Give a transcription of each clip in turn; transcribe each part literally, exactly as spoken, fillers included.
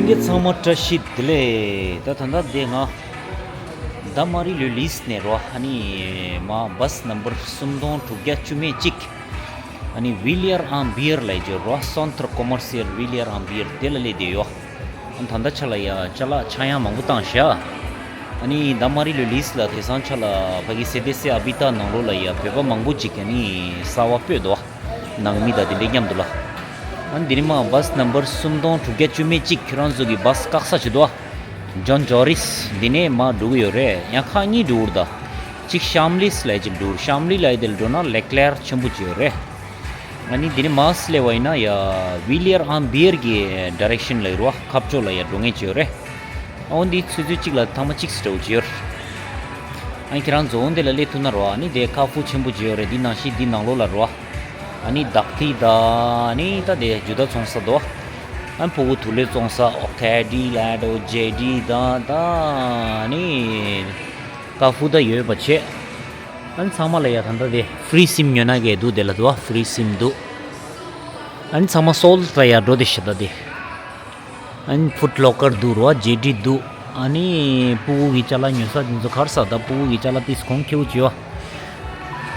སྐྱེ་ཚང་མ་བཀྲ་ཤིས་བདེ་ལེགས། ད་ད་ལྟ་དེ་ང་ད་མ་རི་ལུ་ལིས་ནས་རོ། ཨ་ནི་མ་བཱས་ནམ་བར་སུམ་སྟོང་དྲུག་བརྒྱ་བཅུ་མེད་གཅིག་ཨ་ནི་ཝི་ལི་ཡར་ཨང་བི་ཡར་ལ་ཡི་ཇོ་རོ། སོན་ཐར་ཀོ་མར་སི་ཡལ་ཝི་ལི་ཡར་ཨང་བི་ཡར་དེ་ལ་སླེབས་བསྡད་ཡོད། ཨ་ནི་ད་ལྟ་ཆ་ལ་ཡ་ཅ་ལག་ཆག་ཡང་མང་པོ་བཏང་ཤག་ཨ་ནི་ད་མ་རི་ལུ་ལིས་ལ་དེང་སང་ཆ་ལ་ཕ་གི་སེ་དེ་སེ་ཨ་བི་ཏ་ནང་ལོགས་ལ་ཡ་བོད་པ་མང་པོ་ཅིག་ཨ་ནི་གསར་པ་སྤོས་འདུག་ནང་མི་དང་དེ་འདྲའི་མཉམ་དུ་ལ། ཨ་ནི་དེ་རིང་མ་བཱས་ནམ་བར་སུམ་སྟོང་དྲུག་བརྒྱ་བཅུ་མེད་གཅིག་ཁྱེད་རང་ཚོ་གི་བཱས་བཀག་ས་བྱེད་དོ། ཇོན་ཇོ་རིས་འདི་ནས་མ་འགྲོ་གི་ཡོད་རེད། ཡང་ཁག་གཉིས་འགྲོ་གི་རེད་ད། གཅིག་ཤམ་ལིས་ལ་ཡི་ཅིག་འགྲོ། ཤམ་ལི་ལ་ཡི་དེ་ལ་འགྲོ་ན་ལེ་ཀླེར་ཆེན་པོ་ཅིག་ཡོད་རེད། ཨ་ནི་དེ་ནས་མར་སླེབས་པ་ཡིན་ན་ཡ་ཝི་ལི་ཡར་ཨང་བི་ཡར་གྱི་ཌི་རེག་ཤན་ལ་ཡོད་རེད་བ། ཁ་ཕྱོགས་ལ་ཡ་འགྲོ་མཁན་ཅིག་ཡོད་རེད། ཨ་འོ་འདི་ཚོད་ཚོད་གཅིག་ལ་ཐེངས་མ་གཅིག་ཙམ་འགྲོ་གི་ཡོད་རེད། ཨ་ནི་ཁྱེད་རང་ཚོ་འོ་འདི་ལ་སླེབས་ཐུབ་ན་རོ། ཨ་ནི་དེ་ཁ་ཧྥུ་ཆེན་པོ་ཅིག་ཡོད་རེད། འདི་ནང་བཞིན་འདི་ནང་ལོགས་ལ་རོ། ཨ་ནི་དག་ཐིག་ད་ཨ་ནི་ད་དེ་ཇུ་ད་བཙོང་ས་དོ། ཨ་ནི་ཕྲུ་གུ་དུག་ལོག་བཙོང་ས། ཨོ་ཁེ་ཌི་ལ་དོ་ཇེ་ཌི་ད་ད་ཨ་ནི་ཀ་ཧྥུ་ད་ཡོད་པ་བྱས། ཨ་ནི་ཚང་མ་ལ་ཡ་ད་ལྟ་དེ་ཧྥི་རི་སིམ་ཉོ་ན་གས་འདུག་དེ་ལ་འདུག་བ། ཧྥི་རི་སིམ་འདུག་ཨ་ནི་ཚང་མ་སོལ་ད་ཡ་འགྲོ་དེ་ཤི་ད་དེ། ཨ་ནི་ཕུཊ་ལོ་ཀར་འདུག་རོ། ཇེ་ཌི་འདུག་ཨ་ནི་ཕྲུ་གུ་གི་ཅ་ལག་ཉོ་ས་དེ་ཚོ་གར་ས་ད་ཕྲུ་གུ་གི་ཅ་ལག་ཏིས་གོང་ཁེའུ་ཅིའོ།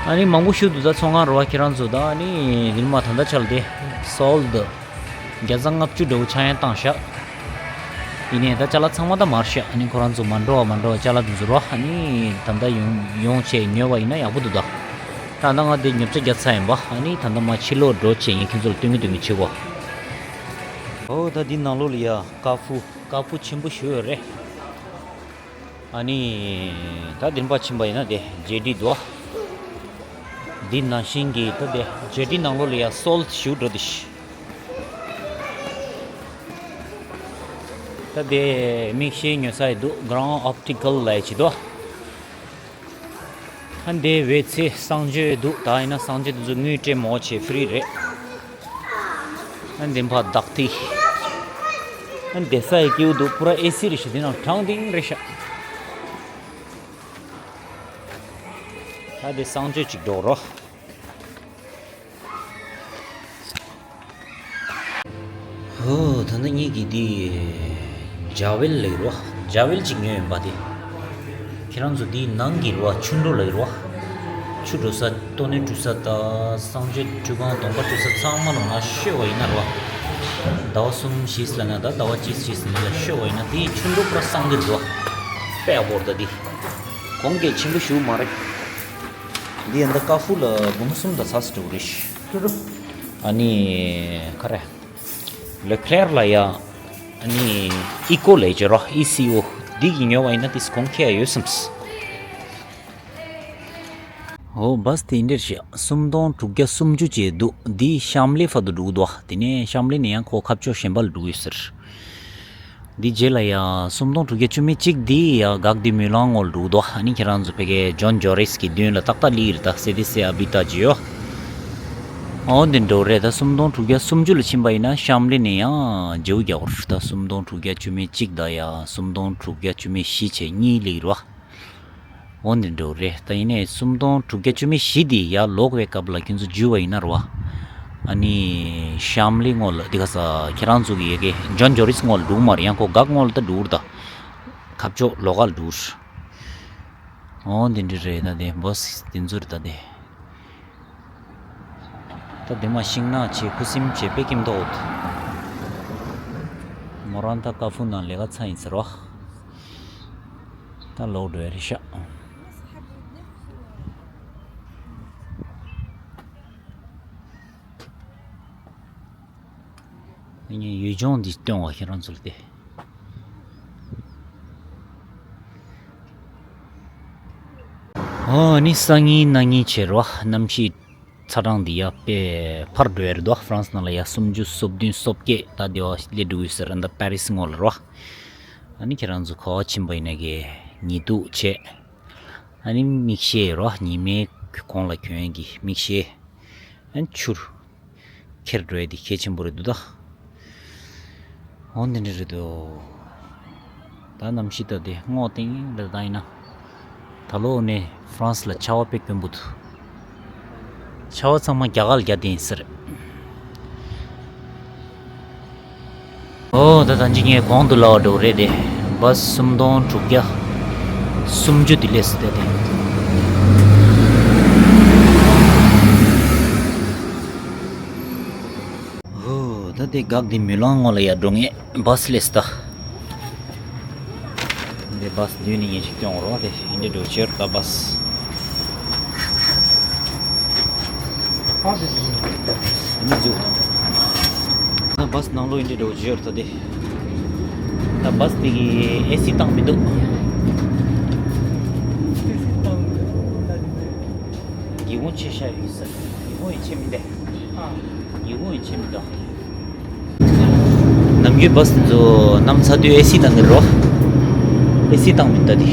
ཨ་ནི་མང་པོ་ཞུ་འདུག་ད་ཚོང་ཁང་རོ་བ་ཁྱེད་རང་ཚོ་ད། ཨ་ནི་ནིར་མ་ད་ལྟ་ཆལ་དེ་སོལ་ད། བརྒྱ་ཆ་ལྔ་བཅུ་འདྲ་བོ་ཆག་ཡང་བཏང་ཤག་ཡིན་ནའི་ད་ཅ་ལག་ཚང་མ་ད་མར་ཤག་ཨ་ནི་ཁོ་རང་ཚོ་མ་འགྲོ་བ་མ་འགྲོ་བ་ཅ་ལག་དེ་ཚོ་རོ། ཨ་ནི་ད་ལྟ་ཡོང་ཡོང་བྱས་ཉོས་པ་ཡིན་ན་ཡག་པོ་འདུག་ད། ད་ལྟ་ང་དེ་ཉོ་ཆ་བརྒྱབ་ཚར་ཡིན་པ། ཨ་ནི་ད་ལྟ་མ་ཕྱི་ལོགས་འགྲོ་བྱས་ངས་ཁྱེད་ཚོ་ལ་སྟོན་གི་སྟོན་གི་བྱེད་གོ། ཨོ་ད་འདི་ནང་ལོགས་ལ་ཡ་ཀ་ཧྥུ་ཀ་ཧྥུ་ཆེན་པོ་ཞེ་པོ་ཡོད་རེད། ཨ་ནི་ད་འདིར་ཕར་ཕྱིན་པ་ཡིན་ན་དེ་ཇེ་ཌི་འདུག་འདི་ནང་བཞིན་གྱི་ད་དེ་ཇེ་ཌི་ནང་ལོགས་ལ་ཡ་སོལ་ཞེ་པོ་འགྲོ་དེ་ཤི། ད་དེ་མིག་ཤེལ་ཉོ་ས་ཡི་འདུག Grand Optical ལ་ཡ་ཅི་འདུག་ཨ་འདི་བེ་ཚེ་གསང་སྤྱོད་འདུག་ད་ཡིན་ན་གསང་སྤྱོད་དེ་ཚོ་དངུལ་སྤྲད་མ་འོ་བྱས་ཧྥི་རི་རེད། ཨ་འདི་ཕར་བདག་ཏི། ཨ་འདི་ས་ཡི་སྐྱིའུ་འདུག་པུ་ར་ཨེ་སི་རེད་ཤག་འདི་ནང་གྲང་ཏིང་རེད་ཤག་ད་འདི་གསང་སྤྱོད་ཅིག་འགྲོ་རོགས། ཧོ། ད་ནི་ངེད་ཀྱིས་འདི་ཇ་ཝེལ་ལབ་རོ། ཇ་ཝེལ་ཅིག་ཉོས་ཡིན་པ་དེ། ཁྱེད་རང་ཚོ་འདིའི་ནང་གི་རོ་ཆུ་འགྲོ་ལབ་རོ། ཆུ་འགྲོ་ས་ལྟོ་ནས་བཀྲུ་ས་དང་གསང་སྤྱོད་ཁྲུས་ཁང་གདོང་པ་བཀྲུ་ས་ཚང་མ་ལ་ང་ཤོད་པ་ཡིན་ན་རོ། ཟླ་བ་གསུམ་བཞི་ལ་ན་ད་ཟླ་བ་གཅིག་བཞི་ལ་ཤོད་པ་ཡིན་ན་དེའི་ཆུ་འགྲོ་པུ་ར་སངས་གི་རོ། དཔེ་ཡག་པོ་རེད་ད་འདི། གོང་གི་ཆེན་པོ་ཞུ་མ་རེད། འདི་ཡང་ད་ཀ་ཧྥུ་ལ་འབུམ་གསུམ་དང་ཚ་སི་འགྲོ་གི་རེད། ཨ་ནི་ཁ་རེ། ལེ་ཀླེར་ལ་ཡ། ཨ་ནི་ཨི་ཀོ་ལས་བྱེད་རོ། ཨི་སི་ཨོ། འདི་གི་ཉོ་བ་ཡིན་ན་ཏིས་གོང་ཁེ་ཡ་ཡོད་སམ། ཧོ། བཱས་དེ་འདྲར་བཞག་སུམ་སྟོང་དྲུག་བརྒྱ་སུམ་ཅུ་བྱས་འདུག་འདི་ཤམ་ལེ་ཕར་དུ་འགྲོ་གི་འདུག་དེ་ནས་ཤམ་ལེ་ནས་ཡང་ཁོ་ཁ་ཕྱོགས་གཞན་པ་ལ་འགྲོ་གི་ཡོད་ཟེར། འདི་རྗེས་ལ་ཡ་སུམ་སྟོང་དྲུག་བརྒྱ་བཅུ་མེད་གཅིག་འདི་ཡ་གག་འདི་མུ་ལང་ངོ་ལ་འགྲོ་གི་འདུག་ཨ་ནི་ཁྱེད་རང་ཚོ་ཕ་གིའི་ཇོན་ཇོ་རིས་ཀྱི་མདུན་ལ་ཏག་ཏག་ལི་རེད་ད། སེ་དི་སེ་ཨ་བི་ཏ་ཇི་ཡོ། ཨོ་འདི་འགྲོ་རེད་ད། སུམ་སྟོང་དྲུག་བརྒྱ་སུམ་ཅུ་ལ་ཕྱིན་པ་ཡིན་ན་ཤམ་ལེ་ནས་ཡང་བརྗེ་པོ་རྒྱག་དགོས་རེད་ད། སུམ་སྟོང་དྲུག་བརྒྱ་བཅུ་མེད་གཅིག་དང་ཡ་སུམ་སྟོང་དྲུག་བརྒྱ་བཅུ་མེད་བཞི་བྱས་གཉིས་ལི་རེད་བ། འོ་འདི་འགྲོ་རེད་ད། ཡིན་ནའི་སུམ་སྟོང་དྲུག་བརྒྱ་བཅུ་མེད་བཞི་འདི་ཡར་ལོག་པའི་སྐབས་ལ་ཁྱོད་ཚོ་འཇུས་པ་ཡིན་ན་རེད་བ། ཨ་ནི་ཤམ་ལི་ངོ་ལ་འདི་ག་ས་ཁྱེད་རང་ཚོ་གི་ཡ་གི་ཇོན་ཇོ་རིས་ངོ་ལ་འགྲོ་གི་མ་རེད། ཡང་ཁོ་གག་ངོ་ལ་ད་འགྲོ་རེད་ད། ཁ་ཕྱོགས་ལོགས་ཀ་ལ་འགྲོ་རེད། འོ་འདི་འདྲ་རེད་ད། དེ་བཱས་དེ་ཚོ་རེད་ད་དེ། ད་དེ་མ་ཤིང་ནག་བྱས་ཁུ་སིམ་བྱས་དཔེ་ཀིམ་ཐོག་འོད། མོ་རང་ད་ཀ་ཧྥུ་ནང་ལས་ཀ་ཚར་ཡིན་ཟེར་བ། ད་ལོག་འགྲོ་ཡ་རེད་ཤག་ངས་ཡུལ་ལྗོངས་འདི་སྟོན་བ་ཁྱེད་རང་ཚོ་ལ་དེ། ཨོ་ནི་སང་ཉིན་གནངས་ཉིན་བྱེད་རོགས། གནམ་གཤིས་ཚ་གྲང་འདི་ཡ་དཔེ་ཕར་འགྲོ་ཡ་རེད་དོ། ཧྥ་རན་སི་ནང་ལ་ཡ་སུམ་ཅུ་སོ་བདུན་སོ་བརྒྱད་ད་དེ་བ་སླེབས་འགྲོ་གི་ཟེར་འདི་པེ་རི་སི་ངོ་ལ་རོ། ཨ་ནི་ཁྱེད་རང་ཚོ་ག་བ་ཕྱིན་པ་ཡིན་ན་གི་ཉི་གདུགས་བྱས། ཨ་ནི་མིག་ཤེལ་རོ། ཉི་མའི་གོང་ལ་གྱོན་གྱི་མིག་ཤེལ། ཨ་ནི་ཆུར་ཁྱེར་འགྲོ་ཡ་དེ་གལ་ཆེན་པོ་རེད་འདུག་ད། འོ་འདི་འདྲ་རེད་འདུག་ད་གནམ་གཤིས་ད་དེ་སྔོ་ལྟེང་ལ་ད་ཡིན་ན། ད་ལོ་ནས་ཧྥ་རན་སི་ལ་ཆར་པ་དཔེ་དཀོན་པོ་འདུག་ཆར་པ་ཚང་མ་རྒྱ་གར་ལ་རྒྱག་བསྡད་ཡིན་ཟེར། ཨོ་ད་ད་ཅི་ངས་གོང་དུ་ལབ་པ་འདྲ་པོ་རེད་དེ། བཱས་སུམ་སྟོང་དྲུག་བརྒྱ་སུམ་ཅུ་དེ་སླེབས་སོང་སྟེ། ཨོ་ད་དེ་འགག་དེ་མི་ལང་ངོ་ལ་ཡར་འགྲོ་ངེས་བཱས་སླེབས་སོང་ད། འདི་བཱས་མདུན་ནས་ངས་ཅིག་སྟོན་རོགས། དེ་ཡིན་འདྲ་འགྲོ་ཆེར་ད་བཱས། ཨ་འདི་འཛུགས། ད་བཱས་ནང་ལོགས་ཡིན་འདྲ་འགྲོ་ཆེར་ད་དེ། ད་བཱས་དེ་གི་ཨེ་སི་བཏང་མི་འདུག། ཨེ་སི་བཏང་མི་འདུག་ད་དེ། སྒེའུ་ཁུང་ཕྱེ་ཤ་ཡོད་ས། སྒེའུ་ཁུང་ཡང་ཕྱེ་མི་འདུག། ཨ། སྒེའུ་ཁུང་ཡང་ཕྱེ་མི་འདུག། ནམ་རྒྱུན་བཱས་དེ་ཚོ་ནམ་ཚ་དུས་ཨེ་སི་བཏང་གི་རོ། ཨེ་སི་བཏང་མི་འདུག་དེ།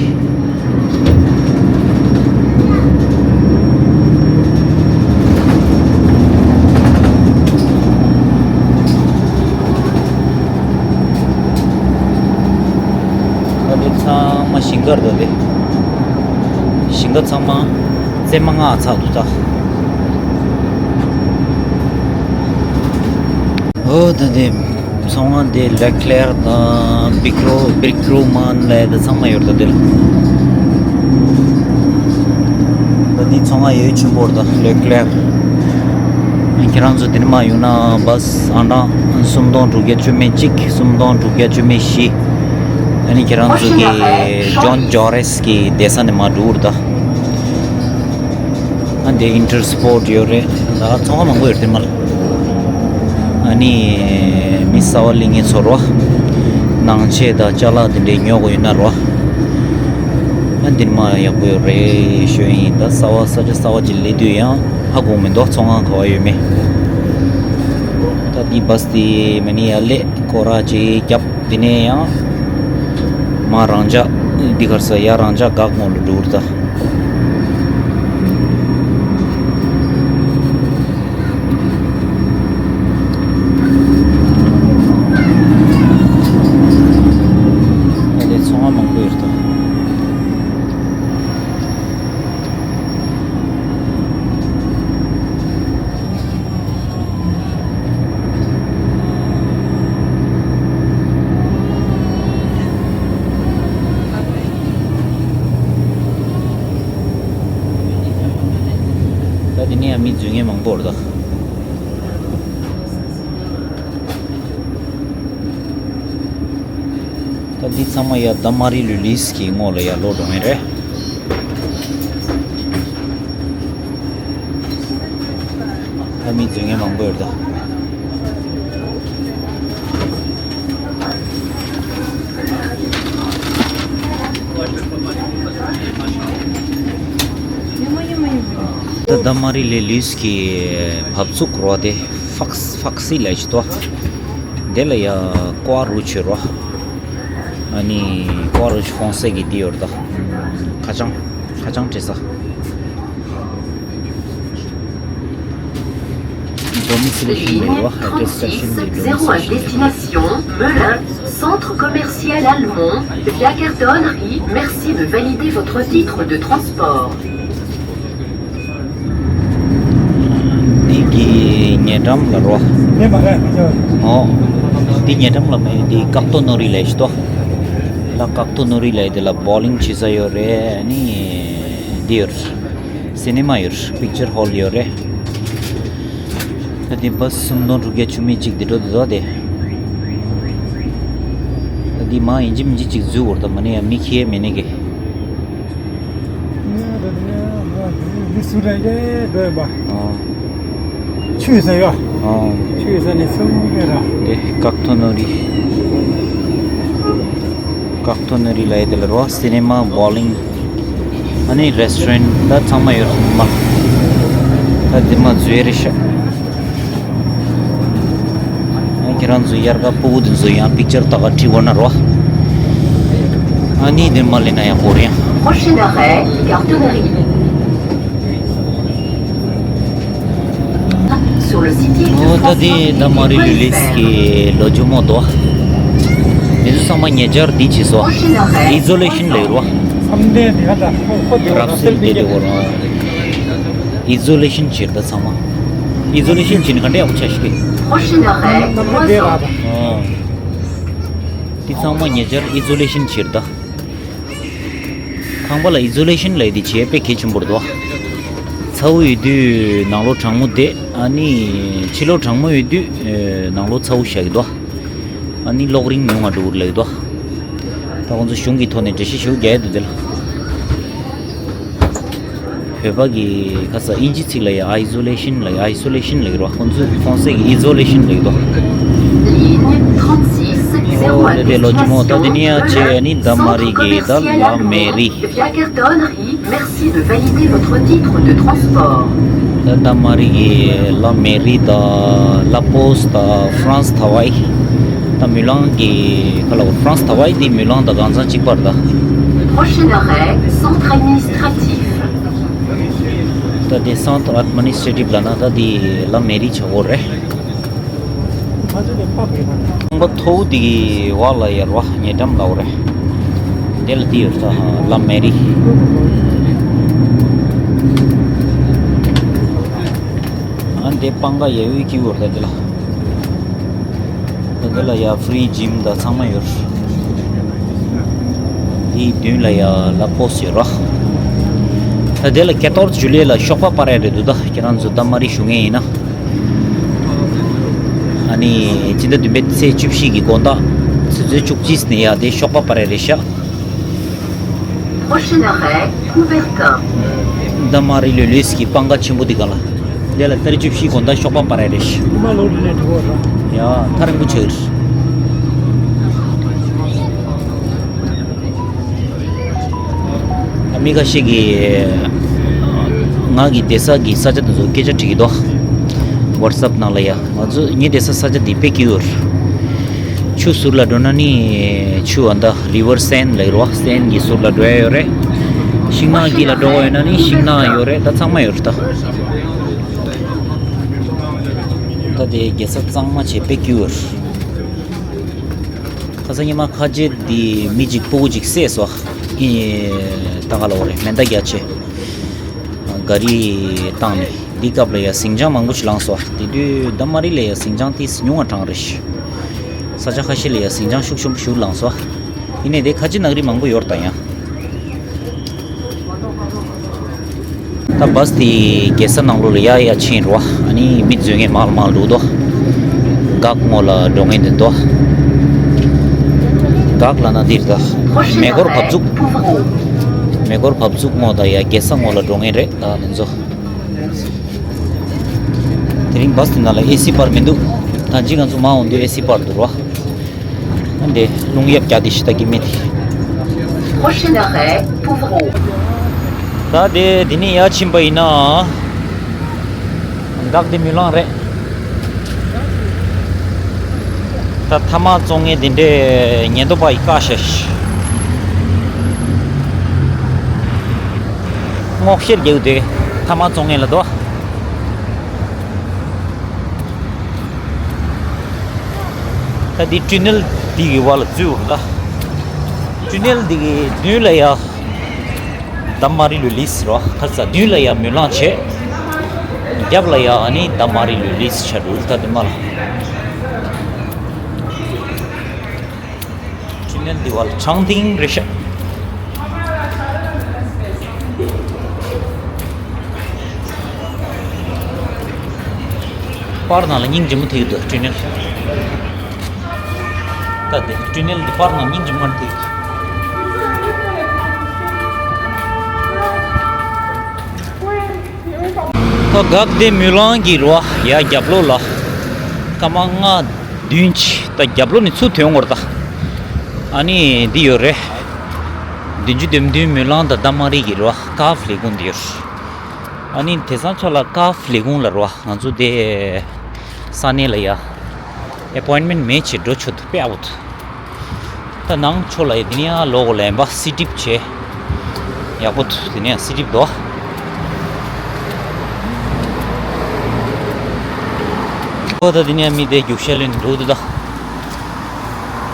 ད་དེ་ཚང་མ་ཞིང་ཁར་འདུག་དེ། ཞིང་ཁ་ཚང་མ་རྩེ་མ་ལྔ་ཚགས་འདུག་ད། ཨོ་ད་དེ་ཚང་མ་དེ་ལེ་ཀླེར་དང་བིག་རོ་བིག་རོ་མན་ལབ་དེ་ཚང་མ་ཡོད་ད་དེ་ལ། ད་དེ་ཚང་མ་ཡོད་ཆེན་པོ་རེད་ད་ལེ་ཀླེར། ཁྱེད་རང་ཚོ་དེ་ནས་མར་ཡོང་ན་བཱས་ཨང་གྲངས་སུམ་སྟོང་དྲུག་བརྒྱ་བཅུ་མེད་གཅིག་སུམ་སྟོང་དྲུག་བརྒྱ་བཅུ་མེད་བཞི། ཨ་ནི་ཁྱེད་རང་ཚོ་གི་ཇོན་ཇོ་རེས་ཀྱི་སྡོད་ས་ནས་མར་འགྲོ་རེད་ད། ཨ་འདི་ཨིན་ཊར་སི་པོར་ཊི་ཡོད་རེད། ད་ཚོང་ཁང་མང་པོ་ཡོད་རེད་དེ་མར། ཨ་ནི་མི་གསར་པ་སླེབས་མཁན་ཚོར་བ། ནང་ཆས་དང་ཅ་ལག་དེ་འདྲའི་ཉོ་དགོས་ཡོད་ན་རོ། ཨ་འདིར་མ་ཡག་པོ་ཡོད་རེད་ཞུ་ཡིན། ད་གསར་པ་ས་ཆ་གསར་པ་ཅིག་སླེབས་དུས་ཡང་ཧ་གོ་མི་འདུག་ཚོང་ཁང་ག་པར་ཡོད་མེད། ད་འདི་བཱས་དེ་མ་ནི་ཡར་སླེབས་སྐོར་ར་ཅིག་བརྒྱབ། དེ་ནས་ཡང་མར་རང་འཇགས་འདི་གར་ས་ཡར་རང་འཇགས་འགག་ངོ་ལ་འགྲོ་རེད་ད། ཨ་ལས་ཚོང་ཁང་མང་པོ་ཡོད་རེད་ད། ད་དེ་ནས་ཡང་མི་འཛུལ་མཁན་མང་པོ་རེད་ད། ད་འདི་ཚང་མ་ཡ་ད་མ་རི་ལུ་ལིས་ཀྱི་ངོས་ལ་ཡ་ལོག་འགྲོ་ངེས་རེད། ད་མི་འཛུལ་མཁན་མང་པོ་ཡོད་ད། ད་ད་མ་རི་ལེ་ལུས་ཀྱི་བབས་ཚུགས་རོ་དེ་ཧྥག་ཧྥག་སི་ལས་ཅི་ཏོ། དེ་ལ་ཡ་ཀོ་རུ་ཆུ་རོ། ཨ་ནི་ཀོ་རུ་ཆུ་ཧྥོང་སེ་གི་དེ་ཡོད་ད། ཁ་བྱང་ཁ་བྱང་བྲིས་ས། Domiciliation de roi, attestation de domiciliation de roi. Destination Melun, centre commercial allemand, via cartonnerie. Merci de valider votre titre de transport. འདི་གི་ཉེ་འགྲམ་ལ་རོ། ཨོ། འདི་ཉེ་འགྲམ་ལ་མེད། འདི་ཀག་ཏོ་ནོ་རི་ལས་ཤི་ཏོ། ལ་ཀག་ཏོ་ནོ་རི་ལས་དེ་ལ་བོ་ལིང་བྱེད་ས་ཡོད་རེད། ཨ་ནི་འདི་ཡོད་རེད། སི་ནི་མ་ཡོད་རེད། པིག་ཅར་ཧོལ་ཡོད་རེད། ད་དེ་བཱས་སུམ་སྟོང་དྲུག་བརྒྱ་བཅུ་མེད་གཅིག་དེ་འགྲོ་དེ་དོ་དེ། ད་དེ་མ་ཡིན་གཅིག་མིན་གཅིག་ཅིག་འཛུལ་བར་ད་མ་ནི་ཡང་མི་ཁྱེར་མེད་ནི་གི། ཨོ། ཆུ་ཟ་ཡོ། ཨོ། ཆུ་ཟ་ནས་སུ་མེད་ར། དེ་ཀག་ཐོ་ནོ་རི། ཀག་ཐོ་ནོ་རི་ལ་ཡེ་དེ་ལ་རོ་སི་ནི་མ་བོ་ལིང་། ཨ་ནི་རེ་སི་ཊོ་རན་ད་ཚང་མ་ཡོད་མ། ད་འདི་མ་ཛུ་ཡེ་རེ་ཤ། ཨ་ཁྱེད་རང་ཚོ་དབྱར་ཁ་ཕྲུ་གུ་དེ་ཚོ་ཡང་པིག་ཅར་ད་ག་ཁྲིད་འོ་ན་རོ། ཨ་ནི་འདིར་མ་ལེན་ན་ཡང་གོ་རེད། Prochain arrêt, Gare de Paris. Sur le site ཨོ་ད་དེ་ད་མ་རི་ལུ་ལིས་ཀྱི་ལོ་ཇོ་མོ་དོ། དེ་ཚོ་ཚང་མ་ཉེ་ཆར་འདི་བྱས་སོ། ཨི་ཛོ་ལེ་ཤིན་ལས་རོ། རབ་སིལ་དེ་དེ་གོ་རོ། ཨི་ཛོ་ལེ་ཤིན་བྱས་ད་ཚང་མ། ཨི་ཛོ་ལེ་ཤིན་བྱས་ནི་ག་འདྲ་ཡག་པོ་ཆགས་ཤིག་གི། ཨོ། འདི་ཚང་མ་ཉེ་ཆར་ཨི་ཛོ་ལེ་ཤིན་བྱས་རེད་ད། ཁང་པ་ལ་ཨི་ཛོ་ལེ་ཤིན་ལབ་དེ་བྱས་དཔེ་གལ་ཆེན་པོ་རེད་དོ། ཚ་བོ་ཡོད་དུས་ནང་ལོགས་གྲང་མོ་བསྡད། ཨ་ནི་ཕྱི་ལོགས་གྲང་མོ་ཡོད་དུས་ནང་ལོགས་ཚ་བོ་བཞག་གི་འདུག་ཨ་ནི་གློག་རིན་ཉུང་ང་འགྲོ་གི་རེད་ལབ་ཀྱི་འདུག་ད་ཁོང་ཚོ་གཞུང་གི་ཐོག་ནས་འགྲེལ་བཤད་ཞུ་རྒྱག་ཡ་འདུག་དེ་ལ། བོད་པ་གི་ཁ་ས་ཨིན་ཇི་ཚིག་ལ་ཡ་ཨའི་ཛོ་ལེ་ཤིན་ལ་ཡ་ཨའི་སོ་ལེ་ཤིན་ལ་ཡ་རོ། ཁོང་ཚོས་ཧྥོན་སེ་གི་ཨི་ཛོ་ལེ་ཤིན་ལ་ཡ་རོ། Ligne trente-six zéro un ཨོ་དེ་དེ་ལོ་ཅི་མོ་ད་དེ་ནི་ཡ་ཆེ་ཨ་ནི་ད་མ་རི་གི་ད་ལ་མེ་རི། Via Gare d'Honnery. Merci de valider votre titre de transport. ད་ད་མ་རི་གི་ལ་མེ་རི་ད་ལ་པོ་སི་ད་ཧྥ་རན་སི་ཐ་ཝའི། ད་མུ་ལང་གི་ཁ་ལ་ཧྥ་རན་སི་ཐ་ཝའི་དེ་མུ་ལང་ད་གང་ཚང་གཅིག་པར་ད། Prochain arrêt, centre administratif. ད་དེ་སན་ཏྲ་ཨེཌ་མི་ནི་སི་ཊྲེ་ཊིབ་ལ་ན་ད་དེ་ལ་མེ་རི་ཆགས་ཡོད་རེད། ཁང་པ་མཐོ་བོ་དེ་གི་འོག་ལ་ཡར་བ་ཉེ་འགྲམ་ལ་ཡོད་རེད། དེ་ལ་དེ་ཡོད་ས་ལ་མེ་རི། ཨ་འདི་སྤང་ཁ་ཡ་ཡོད་ཀྱི་ཡོད་རེད་ད་དེ་ལ། ད་དེ་ལ་ཡ་ཧྥི་རི་ཇིམ་ད་ཚང་མ་ཡོད། དེའི་མདུན་ལ་ཡ་ལ་པོ་སི་ཡོད་ར། ད་དེ་ལ་ཀེ་ཏོར་ཇུ་ལེ་ལ་ཞོགས་པ་པར་རེད་འདུག་ད་ཁྱེད་རང་ཚོ་ད་མ་རི་ཞུ་མཁན་ཡིན་ན། ཨ་ནི་སྤྱི་ཟླ་བདུན་པའི་ཚེས་བཅུ་བཞི་གི་དགོང་དག་ཆུ་ཚོད་བཅུ་གཅིག་ནས་ཡ་དེ་ཞོགས་པ་པར་རེད་ཤག Prochain arrêt, Coubertin. ད་མ་རི་ལུ་ལུས་ཀྱི་སྤང་ཁ་ཆེན་པོ་འདི་ག་ལ། དེ་ལ་ཏར་བཅུ་བཞི་དགོང་དག་ཞོགས་པ་པར་རེད། ཡ་ཐ་རིང་པོ་ཆགས་རེད། ཨ་མི་ཁ་ཤས་ཀྱིས་ང་གི་བསྡད་ས་གི་ས་ཆ་དེ་ཚོ་སྐད་ཆ་དྲིས་ཀྱི་འདུག་ཝ་ཊི་སི་ཨེབ་ནང་ལ་ཡ། ང་ཚོ་ངའི་བསྡད་ས་ས་ཆ་འདི་དཔེ་སྐྱིད་པོ་རེད། ཆུ་ཟུར་ལ་འགྲོ་ན་ནི་ཆུ་ཨ་མདའ་རི་ཝར་སེན་ལབ་རོ། སེན་གྱི་ཟུར་ལ་འགྲོ་ཡ་ཡོད་རེད། ཤིང་ནགས་དཀྱིལ་ལ་འགྲོ་དགོས་ཡོད་ན་ནི་ཤིང་ནགས་ཡོད་རེད། ད་ཚང་མ་ཡོད་རེད་ད། ད་དེ་རྒྱལ་ས་གཙང་མ་བྱས་དཔེ་སྐྱིད་པོ་རེད། ཁ་སང་ཉི་མ་ཁ་རྗེ་འདི་མི་གཅིག་སྤུ་གུ་གཅིག་བསད་སོང་། ཨེ་ད་ག་ལ་འོ་རེད། མེ་མདའ་རྒྱག་བྱས། ག་རི་བཏང་ནས་འདི་སྐབས་ལ་ཡ་ཟིང་ཆ་མང་པོ་ཞིག་ལངས་སོང་། དེ་དུས་ད་མ་རི་ལ་ཡ་ཟིང་ཆ་དེ་ཉུང་བ་གྲངས་རེད། ས་ཆ་ཁ་ཤས་ལ་ཡ་ཟིང་ཆ་ཤུགས་ཆེན་པོ་ཞིག་ལངས་སོང་། ཡིན་ནའི་དེ་ཁ་ཆེ་ནག་རི་མང་པོ་ཡོད་རེད་ད་ཡང་། ད་བཱས་དེ་རྒྱལ་ས་ནང་ལོགས་ལ་ཡ་ཡ་ཕྱིན་རོ། ཨ་ནི་མི་འཛུལ་མཁན་མང་མང་འདུག་དོ། གག་སྔོ་ལ་འགྲོ་མཁན་དེ་འདུག་གག་ལ་ན་འདིར་ད། མེ་འཁོར་བབས་ཚུགས། མེ་འཁོར་བབས་ཚུགས་སྔོ་ད་ཡ་རྒྱལ་ས་སྔོ་ལ་འགྲོ་མཁན་རེད་ད་དེ་ཚོ། དེ་རིང་བཱས་དེ་ནང་ལ་ཨེ་སི་པར་མི་འདུག་ད་ཅི་ང་ཚོ་མ་འོང་དུས་ཨེ་སི་པར་འདུག་རོ། འདི་རླུང་གཡབ་རྒྱག་དེ་ཤི་ད་གི་མེད་དེ། Prochain arrêt, Pouvreau. ད་དེ་འདི་ནས་ཡར་ཕྱིན་པ་ཡིན་ན། འགག་དེ་མུན་ལང་རེད། ད་ཐ་མག་བཙོང་མཁན་དེ་འདྲས་ཉེན་རྟོག་པ་ཡིས་བཀག་ཤག་སྔོག་བཤེར་རྒྱག་དེ་ཐ་མག་བཙོང་མཁན་ལ་དོ། ད་འདི་ཊུ་ནེལ་འདི་གི་བར་ལ་འཛུལ་བ་ལ། ཊུ་ནེལ་འདི་གི་མདུན་ལ་ཡ། ད་མ་རི་ལུ་ལིས་རོ། ཁ་ས་མདུན་ལ་ཡ་མུན་ལང་བྱས། རྒྱབ་ལ་ཡ་ཨ་ནི་ད་མ་རི་ལུ་ལིས་ཆ་འགྲོ་ད་དེ་མ་ལ། ཊུ་ནེལ་འདི་བར་ལ་ཆང་ཏིང་རེ་ཤ། པར་ནང་ལ་སྙིང་རྗེ་མོ་ཐེག་འདུག་ཊུ་ནེལ། ད་དེ་ཊུ་ནེལ་འདི་པར་ནང་སྙིང་རྗེ་མོ་ཐེག་འདུག་ད་གག་དེ་མུན་ལང་གི་རོ་ཡ་རྒྱབ་ལོགས་ལ་སྐར་མ་ལྔ་བདུན་ཅི་ད་རྒྱབ་ལོགས་ནས་ཚུར་ཐོན་འོང་བར་ད། ཨ་ནི་འདི་ཡོད་རེད། བདུན་ཅུ་དོན་བདུན་མུན་ལང་དང་ད་མ་རི་གི་རོ་ཀཱབ་ལས་ཁུངས་འདི་ཡོད། ཨ་ནི་དེང་སང་ཆ་ལ་ཀཱབ་ལས་ཁུངས་ལ་རོ་ང་ཚོ་དེ་ས་གནས་ལ་ཡ་ཨེ་པོའིན་མེན་མེད་ཅེས་འགྲོ་ཆོག་ཏུ་དཔེ་ཨ་བོ་ཐུ། ད་ནང་ཕྱོགས་ལ་ཡ་དེ་ནས་ཡ་ལོག་ལ་ཡིན་པ་སི་ཊིབ་བྱས། ཡག་པོ་ཐུ་དེ་ནས་ཡ་སི་ཊིབ་དོ། ཨོ་ད་དེ་ནས་ཡ་མི་དེ་རྒྱུག་ཤ་ལེན་འགྲོ་དུ་ད།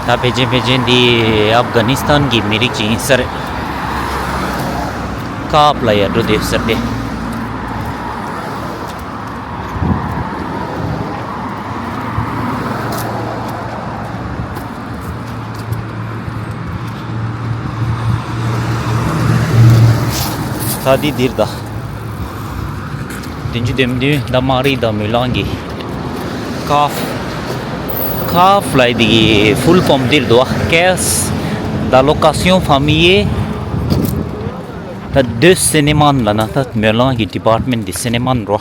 ད་ཕལ་ཆེར་ཕལ་ཆེར་འདི་ཨབ་གྷ་ནི་སི་ཐན་གྱི་མི་རིགས་ཅིག་ཡིན་ས་རེད། ཀཱབ་ལ་ཡ་འགྲོ་བསྡད་ས་རེད། ས་དེ་འདིར་ད། བདུན་ཅུ་དོན་བདུན་ད་མ་རི་ད་མུ་ལང་གི་ཀཱབ། ཀཱབ་ལབ་དེ་གི་ཕུལ་ཕོམ་འདིར་འདུག་བ། Caisse d'allocation familiale ད་de cinéma ལབ་ན་ད་མུ་ལང་གི་ཌི་པཱར་ཊི་མེན་ཊི་དེ་སི་ནེ་མཱ་རོ།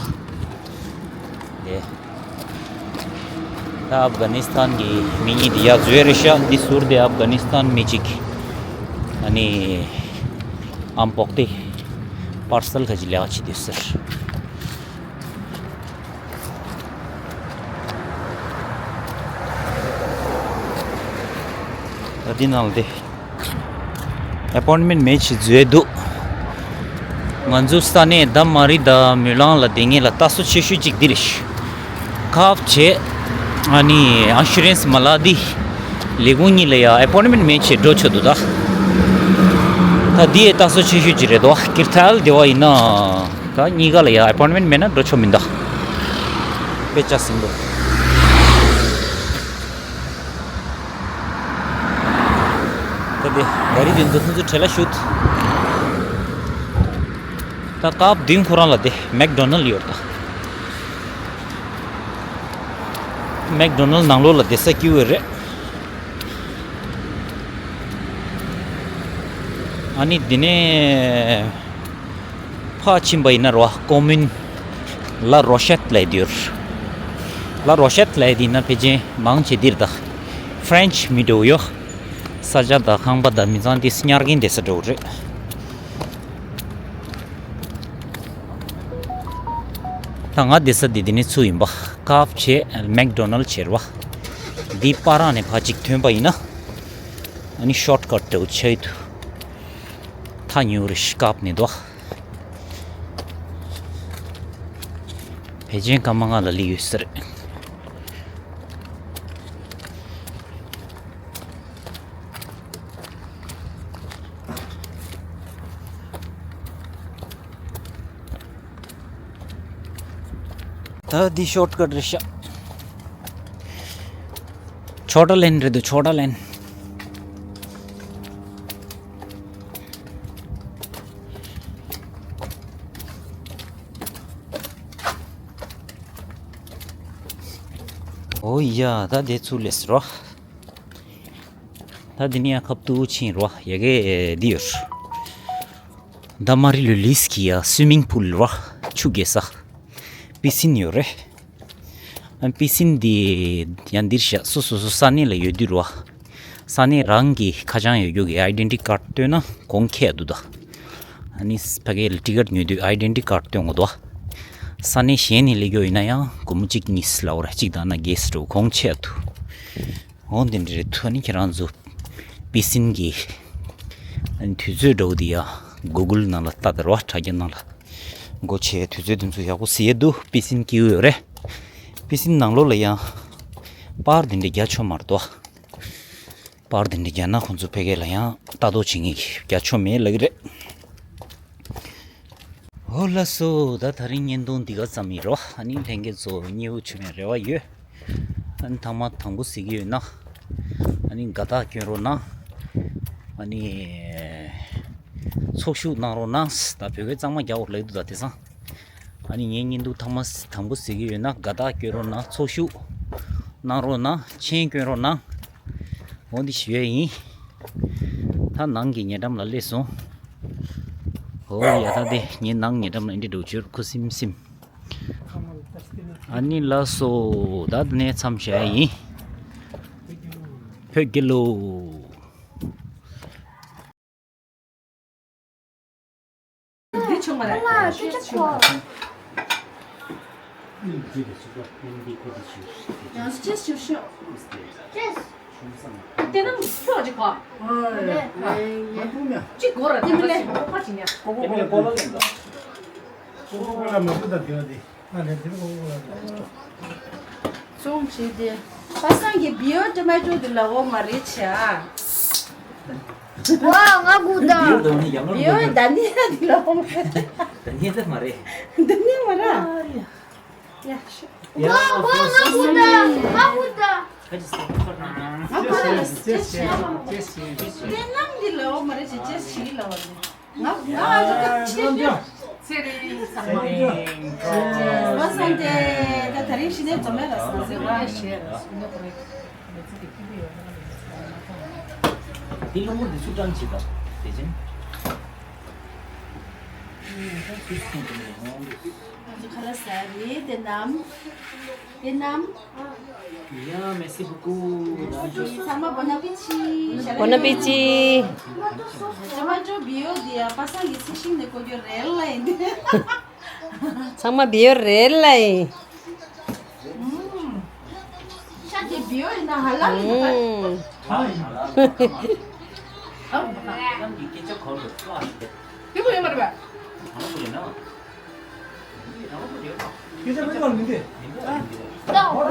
ད་ཨབ་གྷ་ནི་སི་ཐན་གྱི་མི་གཉིས་འདི་ཡར་འཛུལ་རེད་ཤག་འདི་ཟུར་དེ་ཨབ་གྷ་ནི་སི་ཐན་མི་གཅིག་ཨ་ནི་ཨམ་པོག་སྟེ་པར་སལ་ཁ་ཅིག་ལེགས་བྱེད་དུས་ཟེར། ད་འདི་ནང་ལ་དེ། ཨེ་པོན་མེན་མེད་ཅེས་བཟོས་འདུག་ང་ཚོ་ས་གནས་ད་མ་རི་ད་མུ་ལང་ལ་བསྡད་མཁན་ལ་ལྟ་སོ་ཆེ་ཤོས་གཅིག་འདི་རེད། ཀཱབ་བྱས། ཨ་ནི་ཨིན་ཤུ་རན་སི་མ་ལག་འདི། ལས་ཁུངས་གཉིས་ལ་ཡ་ཨེ་པོན་མེན་མེད་ཅེས་འགྲོ་ཆོག་འདུག་ད། ད་འདི་ཡའི་ལྟ་སོ་ཆེ་ཤོས་གཅིག་རེད་དོ། ཀིར་ཐལ་དེ་བ་ཡིན་ན། ད་གཉིས་ཀ་ལ་ཡ་ཨེ་པོན་མེན་མེད་ན་འགྲོ་ཆོག་མི་འདུག་དཔེ་ཆ་ཟིན་འདུག་ད་དེ་ག་རི་དེ་ཚོ་ཁོང་ཚོ་བྲེལ་ལ་ཞུགས། ད་ཀཱབ་མདུན་ཁོ་རང་ལ་དེ་མེག་ཌོ་ནལ་ཡོད་ད། མེག་ཌོ་ནལ་ནང་ལོགས་ལ་བསྡད་ས་སྐྱིད་པོ་རེད། ཨ་ནི་དེ་ནས། ཕར་ཕྱིན་པ་ཡིན་ན་རོ་ཀོ་མུན། ལ་རོ་ཤེད་ལབ་དུས། ལ་རོ་ཤེད་ལབ་དེ་ཡིན་ན་ཕལ་ཆེར་མང་ཆེ་འདིར་ད། ཕྲེན་ཆི་མི་འདྲ་བོ་ཡོད། ས་ཆ་དང་ཁང་པ་དང་མི་ཚང་དེ་ཉར་མཁན་བསྡད་ས་འདྲ་བོ་རེད། ད་ང་བསྡད་ས་དེ་དེ་ནས་ཚུར་ཡིན་པ། ཀཱབ་བྱས་མེག་ཌོ་ནལ་བྱས་རེད་བ། འདི་པ་རང་ནས་ཕར་གཅིག་ཐོན་པ་ཡིན་ན། ཨ་ནི་ཤོར་ཊི་ཀཊ་འདྲ་བོ་ཆགས་ཡོད་དུས། ཐག་ཉེ་བོ་རེད་ཀཱབ་ནས་དོ། བལ་ཆེན་སྐར་མ་ལྔ་ལ་སླེབས་ཡོད་ས་རེད། ད་འདི་ཤོར་ཊི་ཀཊ་རེད་ཤག་ཆོ་ཊ་ལེན་རེད་འདུག་ཆོ་ཊ་ལེན། ཨོ་ཡ། ད་དེ་ཚུར་སླེབས་རོ། ད་དེ་ནས་ཡང་ཁ་ཐུག་ཕྱིན་རོ། ཡ་གི་འདི་ཡོད། ད་མ་རི་ལུ་ལིས་ཀྱི་ཡ་སུའི་མིང་པུལ་རོ། ཆུ་རྐྱལ་ས། པི་སིན་ཡོད་རེད། ཨ་པི་སིན་འདི་ཡང་འདིར་བཞག་སོ་སོ་སོ་ས་གནས་ལ་ཡོད་དུས་རོ། ས་གནས་རང་གི་ཁ་བྱང་ཡོད་རྒྱུ་གི་ཨའི་ཌེན་ཊི་ཊི་ཀཊ་སྟོན་ན་གོང་ཁེ་འདུག་ད། ཨ་ནི་ཕ་གི་ལ་ཊི་ཀཊ་ཉོ་དུས་ཨའི་ཌེན་ཊི་ཊི་ཀཊ་སྟོན་དགོས་འདུག་ས་གནས་གཞན་ནས་སླེབས་རྒྱུ་ཡིན་ན་ཡང་སྒོར་མོ་གཅིག་གཉིས་ལ་འོ་ར་གཅིག་དང་ན་གེ་སི་འགྲོ་གོང་ཆེ་འདུག་འོ་འདི་འདྲ་རེད་འདུག་ཨ་ནི་ཁྱེད་རང་ཚོ་པི་སིན་གྱི་ཨ་ནི་དུས་ཚོད་འདྲ་བོ་འདི་ཡ་གུ་གུལ་ནང་ལ་ལྟ་དང་རོ། དྲ་རྒྱ་ནང་ལ་སྒོ་ཕྱེ་དུས་ཚོད་དེ་ཚོ་ཡག་པོ་གཟིགས་ཡས་འདུག་པི་སིན་སྐྱིད་པོ་ཡོད་རེད། པི་སིན་ནང་ལོགས་ལ་ཡང་པར་འདི་འདྲ་རྒྱག་ཆོག་མ་རེད་དོ། པར་འདི་འདྲ་རྒྱག་ན་ཁོང་ཚོ་ཕ་གི་ལ་ཡང་ལྟ་རྟོག་བྱེད་མཁན་གྱི་རྒྱག་ཆོག་མེད་ལབ་ཀྱི་རེད། ཨོ་ལགས་སོ། ད་དེ་རིང་བརྙན་ཐུང་འདི་ག་ཙམ་ཡིན་རོ། ཨ་ནི་ལྷན་རྒྱས་ཚོ་མཉེས་པོ་བྱུང་བའི་རེ་བ་ཡོད། ཨ་ནི་ཐེངས་མ་དང་པོ་གཟིགས་ཀྱི་ཡོད་ན། ཨ་ནི་དགའ་རྟགས་སྐྱོན་རོགས་གནང་། ཨ་ནི་ཚོགས་ཞུགས་གནང་རོགས་གནང་། ད་བོད་སྐད་གཙང་མ་རྒྱག་འོ་ལབ་འདུག་ད་དེང་སང་། ཨ་ནི་ངའི་བརྙན་ཐུང་ཐེངས་མ་དང་པོ་གཟིགས་ཀྱི་ཡོད་ན་དགའ་རྟགས་སྐྱོན་རོགས་གནང་། ཚོགས་ཞུགས་གནང་རོགས་གནང་། མཆན་སྐྱོན་རོགས་གནང་། འོ་འདི་ཞུ་ཡས་ཡིན། ད་ནང་གི་ཉེ་འགྲམ་ལ་སླེབས་སོང་། ཨོ་ཡ། ད་དེ་ངའི་ནང་ཉེ་འགྲམ་ལ་འདི་འགྲོ་བཅུར་ཁུ་སིམ་སིམ། ཨ་ནི་ལགས་སོ། ད་དེ་ནས་མཚམས་བཞག་ཡས་ཡིན། བོད་རྒྱལ་ལོ། འདི་ཆུང་མ་རེད། ལ་ཁྱེད་ཅག་གོ། ཡང་ཅེས་ཞུ་ཤོག་ཅེས། དེ་ནང་ཤོག་ཅིག་གོ། ཅིག་གོ་ར་དེ་མི་ལས་ཁོག་པ་ཅིག་ཉར། ཙོང་བྱས་ཏེ། པ་སངས་ཀྱི་བི་ཡོ་ཊོ་མེ་ཊོ་འདི་ལ་འོ་མ་རེད་བྱ། ཝ། ང་གུ་ད། བི་ཡོ་ཌ་ནི་ཡ་འདི་ལ་འོ་མ་རེད། ཌ་ནི་ཡ་མ་རེད། ཌ་ནི་ཡ་མ་རེད། ཡ་ཤ། ཝ་ཝ། ང་གུ་ད། ང་གུ་ད། ང་གུ་ད་ལ་ཅེས་བྱས། དེ་ནང་འདི་ལ་འོ་མ་རེད་བྱ། ཅེས་བྱས་ལ་བ་རེད། ང་ང་ཨ་ཅག་ཆེ་ཤོས། ཚེ་རིང་ཚང་མ། བ་སང་ཏེ་ད་ད་རིང་ཤི་ནས་འཛོམས་མེད་ལ་སང་ཟེར་བ་ཞེས། འདི་ལོ་ངོ་འདི་ཚུ་གྲངས་ཅིག་དང་དེ་ཅན། ང་ཚོ་ཁ་ལག་ཟ་རེད་དེ་ནམ། དེ་ནམ། ཡ་མེ་སི་བུ་ཀུ། ཚང་མ་བོ་ན་པི་ཆི། བོ་ན་པི་ཆི། ཅ་མ་ཅོ་བི་ཡོ་དི་ཡ་པ་སང་གི་སི་ཤིང་ནས་གོ་རྒྱུ་རེད་ལ་ཡིན། ཚང་མ་བི་ཡོ་རེད་ལ་ཡིན། ཤ་དེ་བི་ཡོ་ཡིན་ན་ཧ་ལ་ཡིན་ད། ཨུམ། ཨ་ནམ་གྱི་སྐད་ཆ་གོ་ལ་ལ་ཞིག་དེ་གོ་ཡོད་མ་རེད་པ། གང་ལ་གོ་ཡོད་ན། སྐད་ཆ་མི་མ་མི་འདི། ད་ཁོ་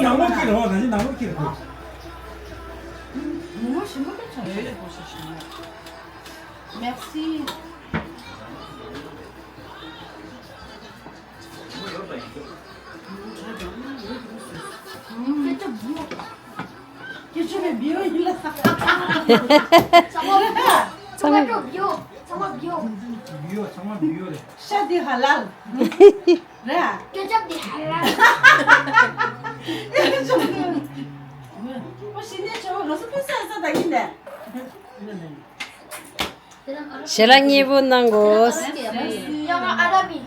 ནང་ལོགས་ཁྱེར་རོགས་ད་ཅི་ནང་ལོགས་ཁྱེར་རོགས། Merci. ཁྱེད་ཚོ་བའི་བི་ཡོ་ཡིན་ལ། ཚང་མ་བི་ཡོ། ཚང་མ་བི་ཡོ། བི་ཡོ་ཚང་མ་བི་ཡོ་རེད། ཤ་དེ་ཧ་ལ་ལ། རེད། སྐྱོ་ཆབ་དེ་ཧ་ལ་ལ། ཨོ་ཤི་ནས་ཆོ་རོ་སུ་ཕུ་སེ་ས་ད་ཡིན་ནས། ཞལ་ལག་མཉེས་པོ་གནང་དགོས། ཡ་ང་ཨ་ར་མི།